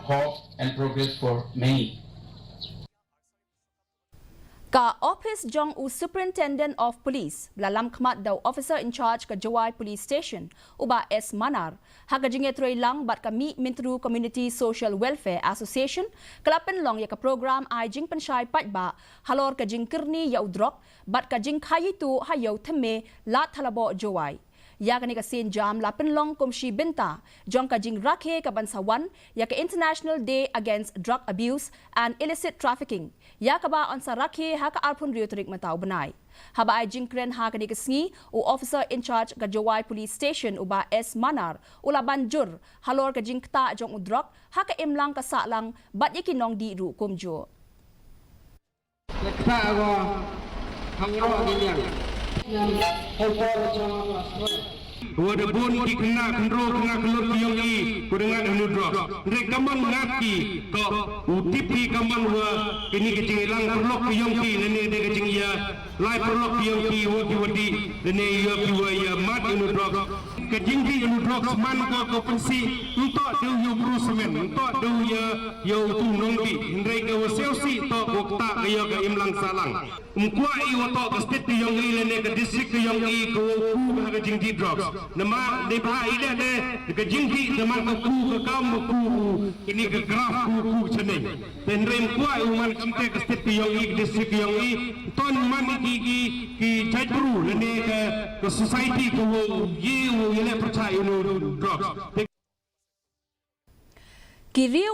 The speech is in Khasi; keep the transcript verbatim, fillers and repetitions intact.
hope and progress for many. Ka ophis jong u Superintendent of Police ba la lam khmat da u Officer in Charge ka Jowai Police Station, u Bah S Manar, ha ka jingïatreilang bad ka Mihmyntdu Community Social Welfare Association, ka la pynlong ïa ka program ai jingpynshai paidbah halor ka jingkyrni ïa u drok bad ka jingkhaïi tuh ha Ïew Thymme, Ladthadlaboh, Jowai. Ïa kane ka sienjam la pynlong kum shi bynta jong ka jingrakhe ka ban sa wan ïa ka International Day Against Drug Abuse and Illicit Trafficking, ïa kaba yn sa rakhe ha ka arphew hynriew tarik mynta u bnai. Haba ai jingkren ha kane ka sngi, u Officer in Charge ka Jowai Police Station, u Bah S Manar, u la ban jur halor ka jingktah jong u drok ha ka imlang ka sahlang bad ïa ki nongdih ruh kumjuh. Wa da bun ki khynnah khynroo khynnah khynlut ki ïong i, ku da ngat ïa u drok. Hynrei ka mon ngat ki, to u tip ki ka mon wa kine ki jingïalang paralok ki ïong ki, lane dei ka jingïalai paralok ki ïong ki wa ki wa dih, lane ïa ki wa ïa mad ïa u drok. Ka jingdih ïa u drok sman ka ka pynsih, nto dei ïa u bru smen, nto dei ïa ïa u tu nongdih, hynrei ka wa siew sih to ko ktah ka ïa ka imlang sahlang. Ym kwah i wa toh ka state ka ïong i lane ka district ka ïong i ka wa u ku ha ka jingdih drugs. Namar dei ba i dei dei ka jingdih namar ka ku ka kam ka ku kani ka graph ku ku chaneng. Te hynrei ym kwah i wa man ka state ka ïong i ka district ka ïong i ton man i ki ki ki jaitbru lane ka ka society ka wa u ye u ye le pyrchah ïa u drugs. Te Ki riew